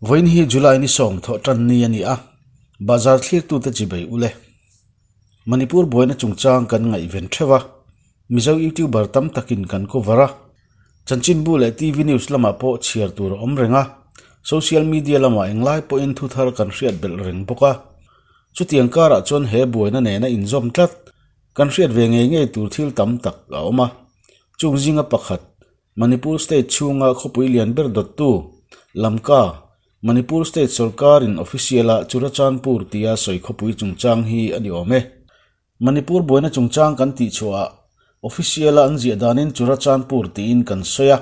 Vawiin hi July ni sawm thawh tan ni a ni a, bazar thlirtute chibei ule. Manipur buaina chungchang kan ngaihven theuh a, Mizo YouTuber tam takin kan cover a, chanchinbu leh TV news lamah pawh chhiar tur a awm reng a, social media lamah englai pawhin thu thar kan hriat belh reng bawk a. Chutiang karah chuan he buaina nena inzawm tlat kan hriat ve ngei ngei tur thil tam tak a awm a, chung zinga pakhat Manipur state chhunga khawpui lian ber dawttu Lamka, Manipur state sorkarin official-a Churachandpur tia sawi khawpui chungchang hi a ni awm e. Manipur buaina chungchang kan tih chhuahah official-a an ziah danin Churachandpur tiin kan sawi a,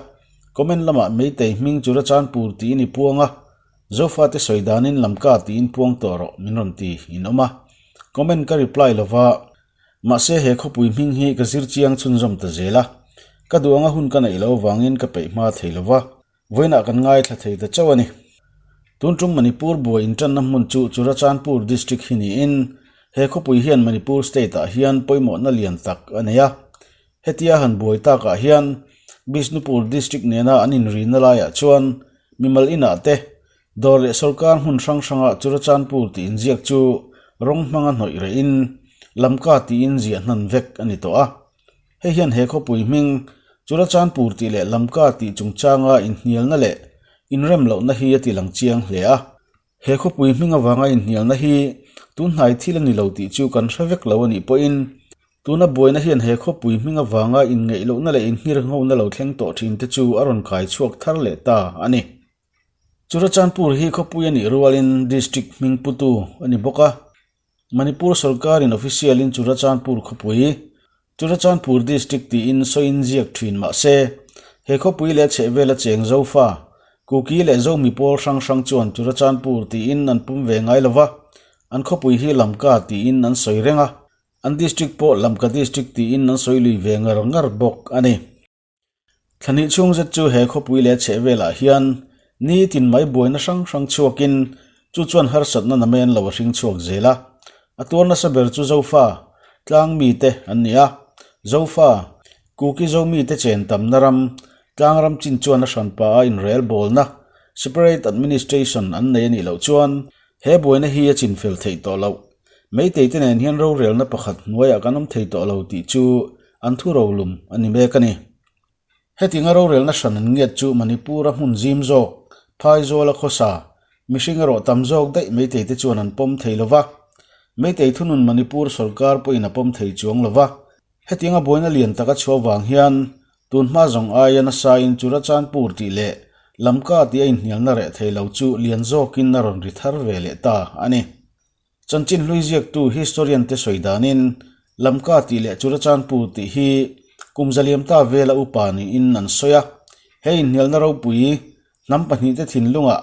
comment lamah Meitei hming Churachandpur tiin i puang a, Zofate sawi danin Lamka tiin puang tawh rawh min rawn ti in awm a, comment ka reply lova, Mahse he khawpui hming hi ka zir chiang chhunzawm ta zel a, ka duh anga hun ka neih loh avangin ka peih hma thei lo va, vawiinah kan ngaithla thei ta chauh a ni. Tun tum Manipur buai intanna hmun chu Churachandpur District hi niin he khawpui hian Manipur State ah hian pawimawhna lian tak a nei a. Hetia han buai takah hian Bishnupur District nena an inrina laiah chuan mimal inah te Dawr leh sawrkar hmun hrang hrangah Churachandpur tih inziak chu rawng hmanga hnawih rehin Lamka tiin ziah hnan vek a ni tawh a. Hei hian he khawpui hming Churachandpur tih leh Lamka tih chungchanga inhnialna leh inrem lohna hi a ti lang chiang hle a. He khawpui hming avanga inhnialna hi tun hnai thil a ni lo tih chu kan hre vek lo a nih pawhin tuna buaina hian he khawpui hming avanga inngeih lohna leh inhngirnghona lo thleng tawh thin te chu a rawn kai chhuak thar leh ta a ni. Churachandpur hi khawpui a nih rualin district hming putu a ni bawk a, Manipur sawrkarin official-in Churachandpur khawpui, Churachandpur district tiin sawiin ziak thin mah se, he khawpui leh a chhehvela cheng Zofa, Kuki leh Zomi pawl hrang hrang chuan Churachandpur tiin an pum ve ngai lo va, an khawpui hi Lamka tiin an sawi reng a, an district pawh Lamka district tiin an sawi lui ve ngar ngar bawk a ni. Thlahnih chhung zet chu he khawpui leh chhehvelah hian nitin mai buaina hrang hrang chhuakin chu chuan harsatna namen lo a hring chhuak zel a. A tuar nasa ber chu Zofa, tlang mite an ni a. Zofa, Kuki Zomite chen tamna ram, tlang ram chin chuan a hranpa a inrel bawlna, separate administration, an nei a nih loh chuan he buaina hi a chinfel theih tawh loh. Meitei te nen hian rorelna pakhat hnuaiah kan awm thei tawh lo tih chu an thu rolum a ni mek a ni. Hetinga rorelna hran an ngiat chu Manipur-a hmun zim zawk, Phaizawl-a khawsa, mihring erawh tam zawk daih Meitei te chuan an pawm thei lo va. Meitei thunun Manipur sawrkar pawhin a pawm thei chuang lo va. Hetinga buaina lian taka chhuah vang hian tun hma zawng aia nasain Churachandpur tih leh Lamka tih a inhnialna reh thei lo chu lian zawkin a rawn ri thar ve leh ta a ni. Chanchin hlui ziaktu historian te sawi danin Lamka tih leh Churachandpur tih hi kum zaliam ta vela upa niin an sawi a. He inhnialna ropui hnam pahnihte thinlungah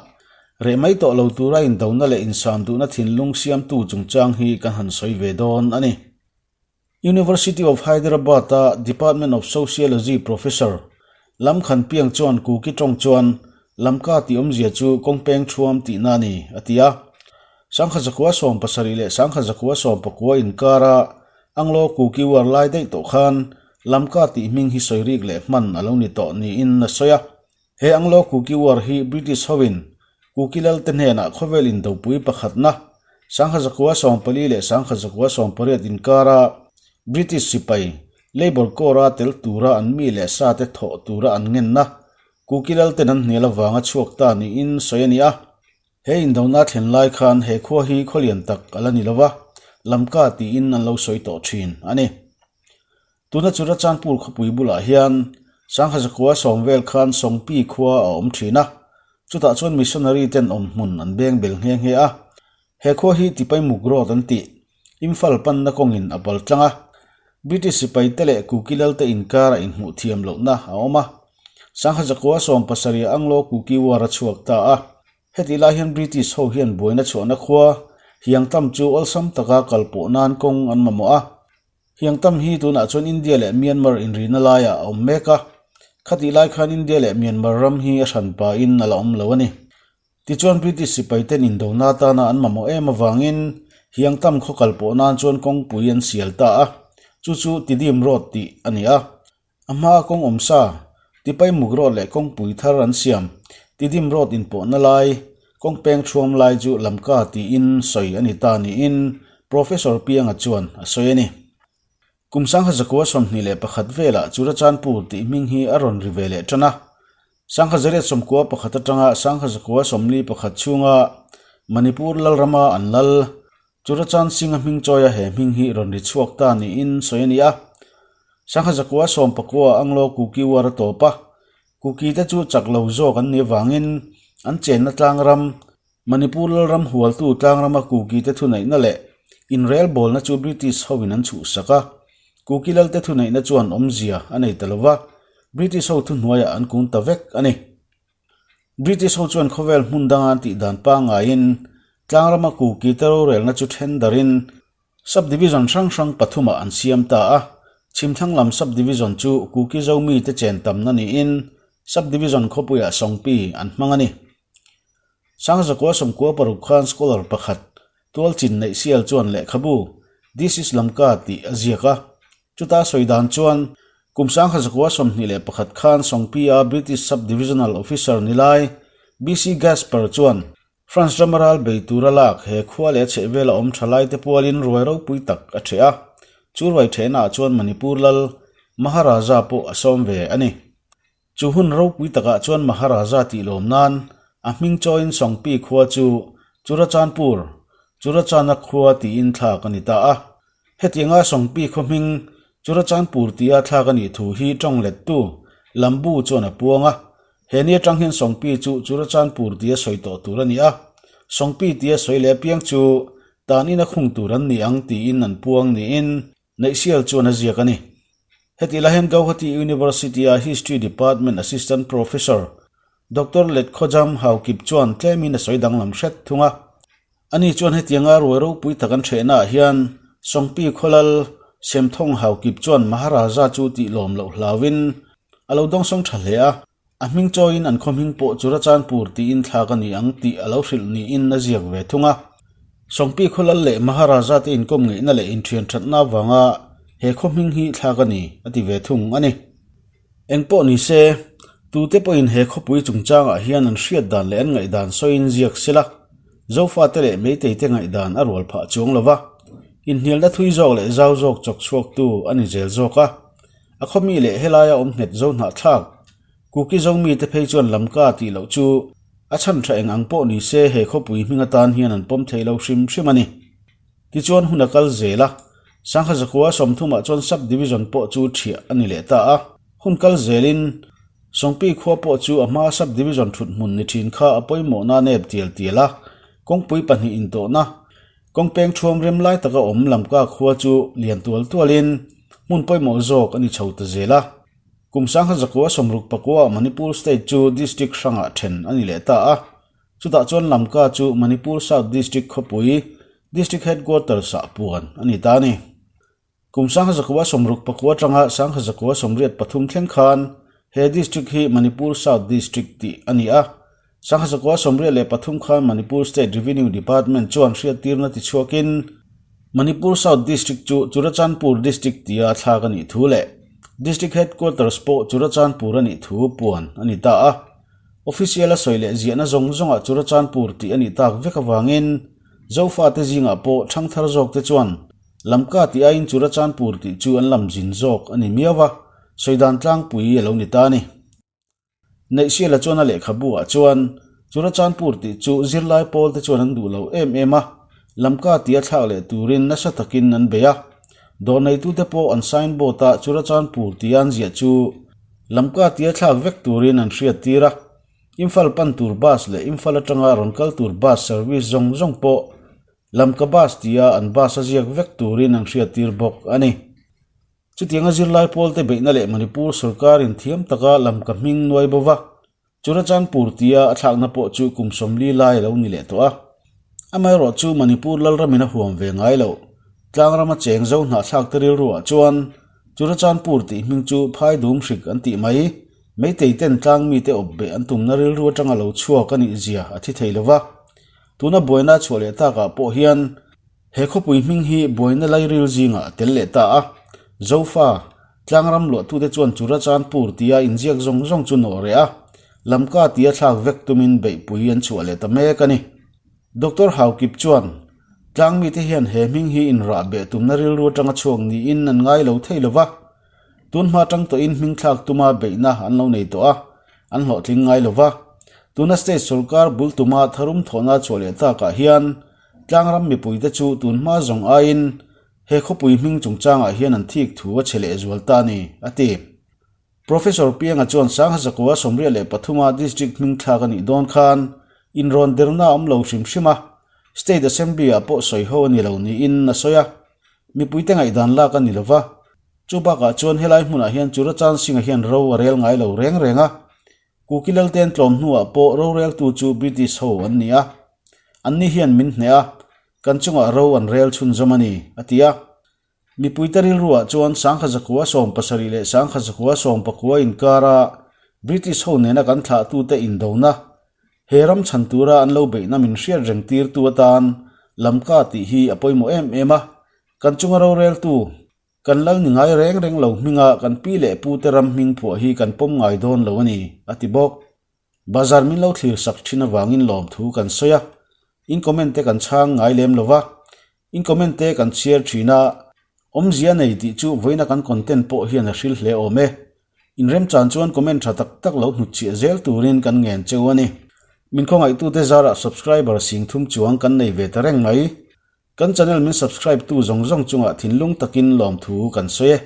reh mai tawh lo tura indona leh insam duhna thinlung siamtu chungchang hi kan han sawi ve dawn a ni. University of Hyderabad-a Department of Sociology Professor Lam Khan Piang chuan Kuki tawng chuan Lamka tih awmzia chu kawngpeng thuam tihna a ni, a ti a. Sangha zakua 70 leh sangha zakua 19 inkara Anglo Kuki War lai daih tawh khan Lamka tih hming hi sawi rik leh hman a lo ni tawh niin a sawi a. He Anglo Kuki War hi British hoin Kuki lalte hnenah khawvel indopui pakhatna, sangha zakua 14 leh sangha zakua 18 inkara British sipai Labour Corps-a tel tura an mi leh sate thawh tura an ngenna Kuki lalten an hnial avanga chhuak ta niin sawi a ni a. He indona thlen lai khan he khua hi khaw lian tak a la ni lo va, Lamka tiin an lo sawi tawh thin a ni. Tuna Churachandpur khawpui bulah hian sangha zakua sawm vel khan Sawngpi khua a awm thin a, chutah chuan missionary ten awm hmun an beng bel nghe nghe a. He khua hi Tipaimuk Road an tih, Imphal panna kawngin a pal tlang a, British sipai te leh Kuki lalte inkara inhmuh thiam lohna a awm a. Sangha zakua 70 Anglo Kuki War a chhuak ta a. Hetih lai hian British ho hian buaina chhuahna khua Hiangtam chu awlsam taka kal pawh nan kawng an mamawh a. Hiangtam hi tunah chuan India leh Myanmar inrina laiah a awm mek a. Khatih lai khan India leh Myanmar ram hi a hran pahin a la awm lo a ni. Tichuan British sipai ten indona atana an mamawh em avangin Hiangtam khaw kal pawh nan chuan kawngpui an sial ta a, chu chu Tidim Road tih a ni a. A hmaa kawng awmsa, Tipaimuk Road leh kawngpui thar an siam, Tidim Road inpawhna lai, Kawng peng thuam lai chu Lamka tiin sawi a ni ta niin Professor Pianga chuan a sawi a ni. Kum 1921 velah Churachandpur tih hming hi a rawn ri ve leh tan a. 1991 atanga 1941 chhunga Manipur lalrama an lal Churachand Singh-a hming chawia he hming hi rawn ri chhuak ta niin sawi a ni a. 1919 Anglo-Kuki War a tawp a, Kuki te chu chak lo zawk an nih avangin an chenna tlangram, Manipur lalram hualtu tlangrama Kuki te thuneihna leh inrelbawlna chu British hoin an chhuhsak a. Kuki lalte thuneihna chuan awmzia a nei ta lova, British ho thuhnuaiah an kun ta vek a ni. British ho chuan khawvel hmun danga an tih dan pangaiin tlangrama Kuki te rorelna chu then darin Sub-Division hrang hrang pathumah an siam ta a, Chhimthlang lam Sub-Division chu Kuki Zomi te chen tamna niin Sub-Division khawpuiah Sawngpi an hmang a ni. Sangzakua Sawmkua paruk khan scholar pakhat Tualchin Neihsial chuan lehkhabu This is Lamka tih a ziak a, chuta sawi dan chuan kum Sangkhazakua 21 khan Sawngpi-a British Sub-Divisional Officer ni lai BC Gasper chuan France rama ral bei tura lak he khua leh a chhehvela awm tha laite pualin ruai ropui tak a ṭheh a, chu ruai ṭhehnaah chuan Manipur lal Maharaja pawh a sawm ve a ni. Chu hun ropui takah chuan Maharaja tih lawm nan a hming chawiin Sawngpi khua chu Churachandpur, Churachana khua tiin thlak a ni ta a. Hetianga Sawngpi khaw hming Churachandpur tia thlak a nih thu hi tawng lettu Lambu chuan a puang a, He ni atang hian Sawngpi chu Churachandpur tia sawi tawh tur a ni a, Sawngpi tia sawi leh apiang chu tan ina khung tur an ni ang tiin an puang niin Neihsial chuan a ziak a ni. Heti lai hian Gauhati University-a History Department Assistant Professor Doctor Letkhawjam Haokip chuan tlemin a sawi danglam hret thung a. Ani chuan hetianga ruai ropui tak an ṭhehnaah hian Sawngpi khawlal Semthawng Haokip chuan Maharaja chu tih lawm loh hlauin a lo dawngsawng ṭha hle a, a hming chawiin an khaw hming pawh Churachandpur tiin thlak a ni ang tih a lo hrilh niin a ziak ve thung a. Sawngpi khawlal leh Maharaja te inkawm ngeihna leh inṭhian ṭhatna avanga he khaw hming hi thlak a ni a ti ve thung a ni. Eng pawh ni se, tute pawhin he khawpui chungchangah hian an hriat dan leh an ngaihdan sawiin ziak se la, Zofate leh Meiteite ngaihdan a rual phah chuang lo va, inhnialna thui zawk leh zau zawk chawk chhuaktu a ni zel zawk a. A khawmi leh helaia awm nghet zo hnahthlak, Kuki Zomite phei chuan Lamka tih loh chu a chhan tha eng ang pawh ni se he khawpui hming atan hian an pawm thei lo hrim hrim a ni. Tichuan hun a kal zel a, Sangha zakua sawmthumah chuan Sub Division pawh chu ṭhiah a ni leh ta a. Hun kal zelin Sawngpi khua pawh chu a hmaa Sub Division ṭhut hmun ni ṭhin kha a pawimawhna nep tial tial a, kawngpui pahnih intawhna, kawng peng ṭhuam rem lai taka awm Lamka khua chu lian tual tualin hmun pawimawh zawk a ni chho ta zel a. Kum Sangha zakua 64 Manipur State chu District hrangah ṭhen a ni leh ta a. Chutah chuan Lamka chu Manipur South District khawpui, District Headquarters, ah puan a ni ta a ni. Kum 1969 atanga 1983 thleng khan he district hi Manipur South District tih a ni a. 1983 khan Manipur State Revenue Department chuan hriattirna tichhuakin Manipur South District chu Churachandpur District tia thlak a nih thu leh District Headquarters pawh Churachandpur a nih thu puan a ni ta a. Official a sawi leh ziahna zawng zawngah Churachandpur tih a nih tak vek avangin Zofate zingah pawh ṭhangthar zawkte chuan Lamka tih aiin Churachandpur tih chu an lam zin zawk a ni miau va, sawi dan tlangpui a lo ni ta a ni. Neihsiala chuan a lehkhabu-ah chuan Churachandpur tih chu zirlai pawlte chuan an duh lo em em a, Lamka tia thlak leh turin nasa takin an bei a. Dawr neitute pawh an signboard-ah Churachandpur tia an ziah chu Lamka tia thlak vek turin an hriat tir a, Imphal pan tur bus leh Imphal atanga rawn kal tur bus service zawng zawng pawh Lamka bus tia an bus a ziak vek turin an hriat tir bawk a ni. Chutianga zirlai pawlte beihna leh Manipur sorkarin thiam taka Lamka hming nuai bo va, Churachandpur tia a thlakna pawh chu kum 40 lai a lo ni leh tawh a. Amaherawh chu Manipur lalramin a huam ve ngai loh. Tlangrama cheng zo hnahthlak te rilruah chuan Churachandpur tih hming chu phai dum hrik an tih mai. Meitei ten tlang mite awp beh an tumna rilru atanga lo chhuak a nih zia a thi thei lo va. Tuna buaina a chhuah leh takah pawh hian He khawpui hming hi buaina lairil zingah a tel leh ta a, Zofa, tlangram luahtute chuan Churachandpur tia inziak zawng zawng chu nawh reh a. Lamka tia thlak vek tumin beihpui an chhuah leh ta mek a ni. Doctor Haukip chuan, Tlangmite hian he hming hi inrah beh tumna rilru atanga chhuak niin an ngai lo thei lo va, tun hma tang tawhin hming thlak tuma beihna an lo nei tawh a, an hlawhtling ngai lo va. Tuna state sorkar bul tuma tharum thawhna chhuah leh takah hian tlangram mipuite chu tun hma zawng aiin he khawpui hming chungchangah hian an thik thu a che lehzual ta a ni, a ti. Professor Pianga chuan Sangha Zakua 83 a District hming thlak a nih dawn khan inrawn derna a awm lo hrim hrim a, State Assembly ah pawh sawi ho a ni lo niin a sawi a, mipuite ngaihdan lak a ni lo va. Chu bakah chuan helai hmunah hian Churachan Singh-a hian ro a rel ngai lo reng reng a, Kuki Lalten tlawm hnuah pawh roreltu chu British ho an ni a, anni hian min hneh a, kan chungah ro an rel chhunzawm a ni, a ti a. Mipuite rilruah chuan Sangha Zakua 70 leh Sangha Zakua 19 inkara British ho nena kan thlahtute indona, he ram chhan tura an lo beihna min hriat reng tirtu atan Lamka tih hi a pawimawh em em a. Kan chunga roreltu, kan lal ni ngai reng reng lo hminga kan pi leh pute ram hming phuah hi kan pawm ngai dawn lo a ni, a ti bawk. Bazar min lo thlir sak thin avangin lawmthu kan sawi a, in comment te kan chhang ngai lem lo va, in comment te kan chhiar thin a, awmzia nei tih chu vawiina kan content pawh hian a hril hle awm e. In remchan chuan comment tha tak tak lo hnutchhiah zel turin kan ngen cheu a ni. Min khawngaihtute zarah subscriber sing thum chuang kan nei ve ta reng mai. Kan channel min subscribe tu zawng zawng chungah thinlung takin lawmthu kan sawi e.